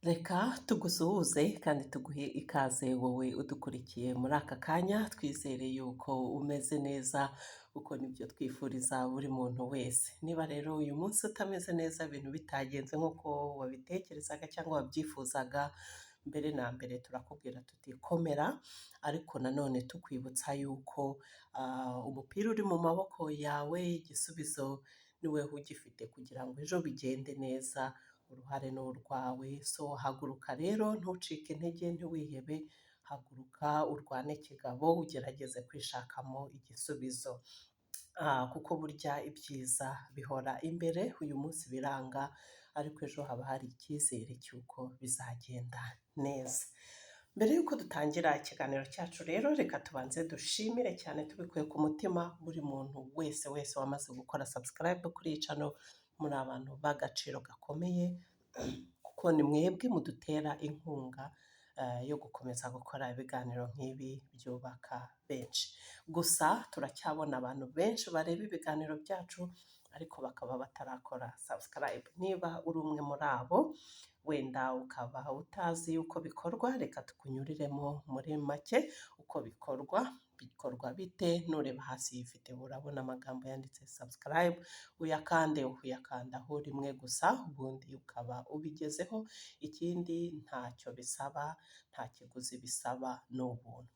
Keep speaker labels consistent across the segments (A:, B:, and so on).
A: Reka tugusuhuze kandi tuguhe ikaze wowe udukurikiye muri aka kanya, twizere yuko umeze neza kuko nibyo twifuriza buri muntu wese. Niba rero uyu munsi utameze neza, ibintu bitagenze nk'uko wabitekerezaga cyangwa wabyifuzaga, mbere na mbere turakubwira tuti komera, ariko nanone tukwibutsa yuko umupira uri mu maboko yawe, igisubizo ni wowe ugifite kugira ngo ejo bigende neza, uruhare ni urwawe. So haguruka rero, ntucike intege, ntiwihebe, haguruka urwane kigabo, ugerageze kwishakamo igisubizo. Kuko burya ibyiza bihora imbere, uyu munsi biranga ariko ejo haba hari icyizere cy'uko bizagenda neza. Mbere y'uko dutangira ikiganiro cyacu rero, reka tubanze dushimire cyane tubikuye ku mutima buri muntu wese wese wamaze gukora subscribe kuri iyi channel. Muri abantu b'agaciro gakomeye kuko ni mwebwe mudutera inkunga yo gukomeza gukora ibiganiro nk'ibi byubaka benshi. Gusa turacyabona abantu benshi bareba ibiganiro byacu ariko bakaba batarakora subscribe. Niba uri umwe muri abo, wenda ukaba utazi uko bikorwa, reka tukunyuriremo muri make uko bikorwa. Bikorwa bite? Nureba hasi iyi video urabona amagambo yanditse subscribe, uyakande, uyakandaho rimwe gusa, ubundi ukaba ubigezeho. Ikindi, ntacyo bisaba, nta kiguzi bisaba, ni ubuntu.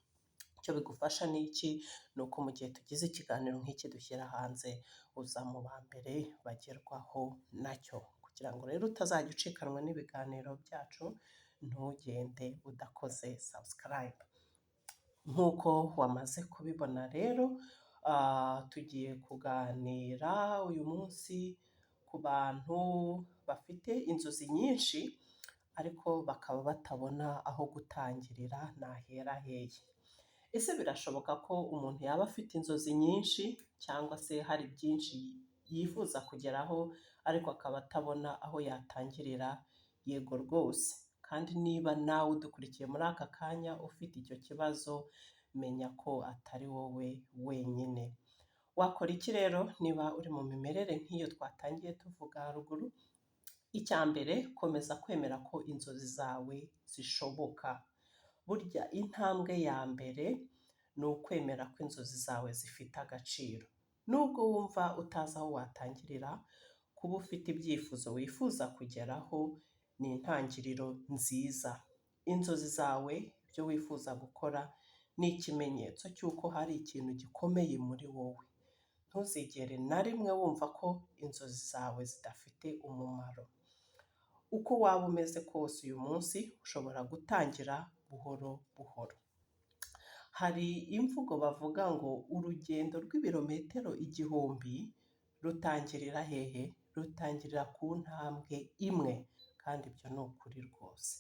A: Icyo bigufasha ni iki? Ni uko mu gihe tugize ikiganiro nk'iki dushyira hanze, uza mu ba mbere bagerwaho nacyo. Kugira ngo rero utazajya ucikanwa n'ibiganiro byacu, ntugende udakoze subscribe. Nk'uko wamaze kubibona rero, tugiye kuganira uyu munsi ku bantu bafite inzozi nyinshi ariko bakaba batabona aho gutangirira, nahera hehe? Ese birashoboka ko umuntu yaba afite inzozi nyinshi cyangwa se hari byinshi yifuza kugeraho ariko akaba atabona aho yatangirira? Yego rwose, kandi niba nawe udukurikiye muri aka kanya ufite icyo kibazo, menya ko atari wowe wenyine. Wakora iki rero niba uri mu mimerere nk'iyo twatangiye tuvuga haruguru? Icya mbere, komeza kwemera ko inzozi zawe zishoboka. Burya intambwe ya mbere ni ukwemera ko inzozi zawe zifite agaciro. Nubwo wumva utazi aho watangirira, kuba ufite ibyifuzo wifuza kugeraho ni intangiriro nziza. Inzozi zawe, ibyo wifuza gukora, ni ikimenyetso cy'uko hari ikintu gikomeye muri wowe. Ntuzigere na rimwe wumva ko inzozi zawe zidafite umumaro. Uko waba umeze kose uyu munsi, ushobora gutangira buhoro buhoro. Hari imvugo bavuga ngo urugendo rw'ibirometero 1000 rutangirira hehe? Rutangirira ku ntambwe imwe, kandi ibyo ni ukuri rwose.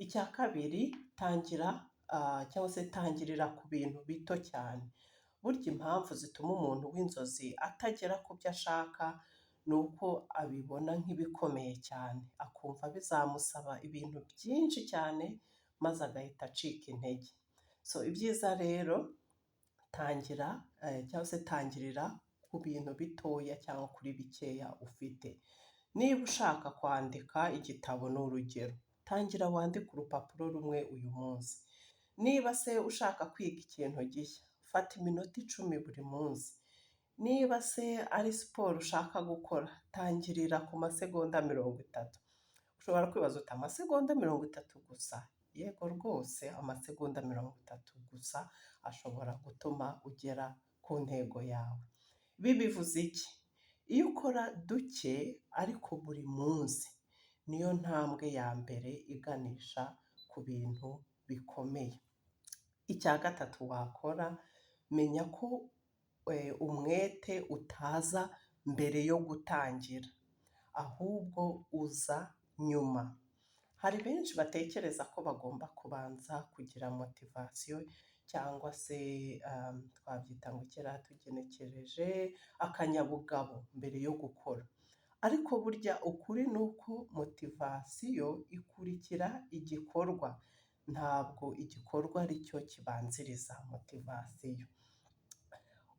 A: Icya kabiri, tangira cyangwa se tangirira ku bintu bito cyane. Burya impamvu zituma umuntu w'inzozi atagera ku byo ashaka ni uko abibona nk'ibikomeye cyane, akumva bizamusaba ibintu byinshi cyane, maze agahita acika intege. So ibyiza rero, tangira cyangwa se tangirira ku bintu bitoya cyangwa kuri bikeya ufite. Niba ushaka kwandika igitabo, ni urugero, tangira wandike urupapuro rumwe uyu munsi. Niba se ushaka kwiga ikintu gishya, fata iminota 10 buri munsi. Niba se ari siporo ushaka gukora, tangirira ku masegonda 30. Ushobora kwibaza uti: "Amasegonda 30 gusa?" Yego rwose, amasegonda 30 gusa ashobora gutuma ugera ku ntego yawe. Ibi bivuze iki? Iyo ukora duke ariko buri munsi, niyo ntambwe ya mbere iganisha ku bintu bikomeye. Icya gatatu wakora, menya ko umwete utaza mbere yo gutangira, ahubwo uza nyuma. Hari benshi batekereza ko bagomba kubanza kugira motivation cyangwa se twabyita ngo kera tugenekereje akanyabugabo mbere yo gukora, ariko burya ukuri ni uko motivation ikurikira igikorwa, ntabwo igikorwa ari cyo kibanziriza motivation.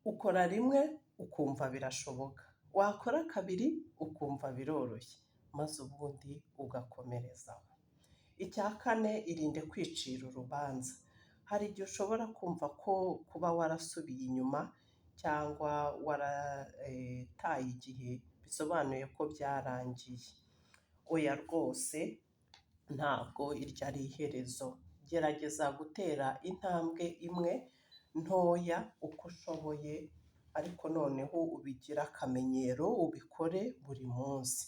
A: Ukora rimwe ukumva birashoboka, wakora kabiri ukumva biroroshye, maze ubundi ugakomerezaho. Icya kane, irinde kwicira urubanza. Hari igihe ushobora kumva ko kuba warasubiye inyuma cyangwa warataye igihe bisobanuye ko byarangiye. Oya rwose, ntabwo iryo ari iherezo. Gerageza gutera intambwe imwe ntoya uko ushoboye, ariko noneho ubigire akamenyero, ubikore buri munsi.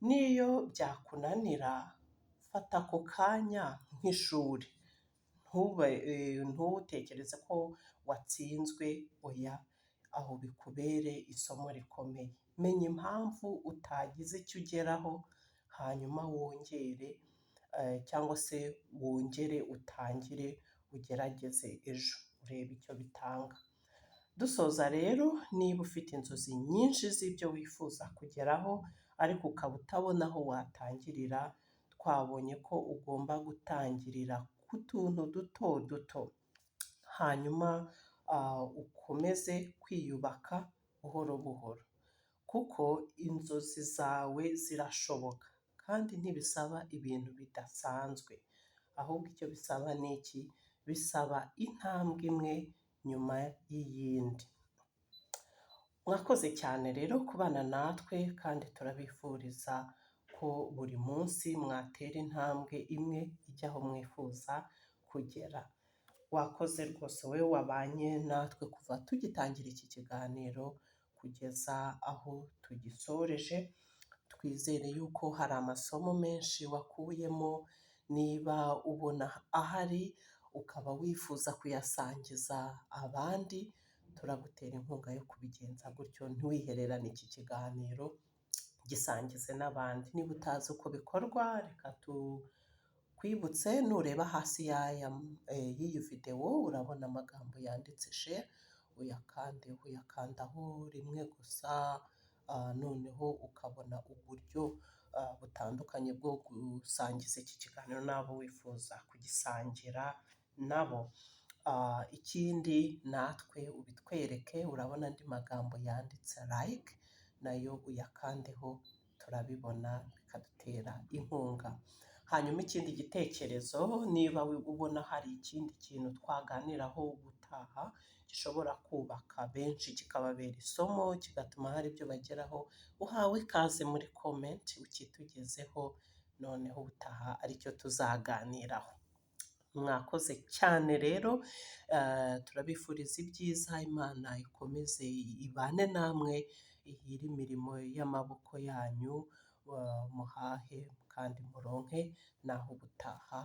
A: N'iyo byakunanira, fata ako kanya nk'ishuri. Ntutekereze ko watsinzwe, oya, aho bikubere isomo rikomeye. Menya impamvu utagize icyo ugeraho, hanyuma wongere cyangwa se wongere utangire ugerageze ejo, urebe icyo bitanga. Dusoza rero, niba ufite inzozi nyinshi z'ibyo wifuza kugeraho ariko ukaba utabona aho watangirira, twabonye ko ugomba gutangirira ku tuntu duto duto, hanyuma ukomeze kwiyubaka buhoro buhoro, kuko inzozi zawe zirashoboka kandi ntibisaba ibintu bidasanzwe, ahubwo icyo bisaba ni iki? Bisaba intambwe imwe nyuma y'iyindi. Mwakoze cyane rero kubana natwe, kandi turabifuriza ko buri munsi mwatera intambwe imwe ijya aho mwifuza kugera. Wakoze rwose wowe wabanye natwe kuva tugitangira iki kiganiro kugeza aho tugisoreje, twizere yuko hari amasomo menshi wakuyemo, niba ubona ahari ukaba wifuza kuyasangiza abandi, turagutera inkunga yo kubigenza gutyo, ntiwihererane iki kiganiro, gisangize n'abandi. Niba utazi uko bikorwa, reka tukwibutse, nureba hasi y'iyi videwo urabona amagambo yanditse share, uyakande, uyakandaho rimwe gusa, noneho ukabona uburyo butandukanye bwo gusangiza iki kiganiro n'abo wifuza kugisangira nabo. Ikindi natwe ubitwereke, urabona andi magambo yanditse like, nayo uyakandeho, turabibona bikadutera inkunga. Hanyuma ikindi gitekerezo, niba ubona hari ikindi kintu twaganiraho ubutaha gishobora kubaka benshi kikababera isomo, kigatuma hari ibyo bageraho, uhawe ikaze muri comment ukitugezeho, noneho ubutaha aricyo tuzaganiraho. Mwakoze cyane rero, turabifuriza ibyiza, Imana ikomeze ibane namwe, ihire imirimo y'amaboko yanyu, muhahe kandi muronke, naho ubutaha.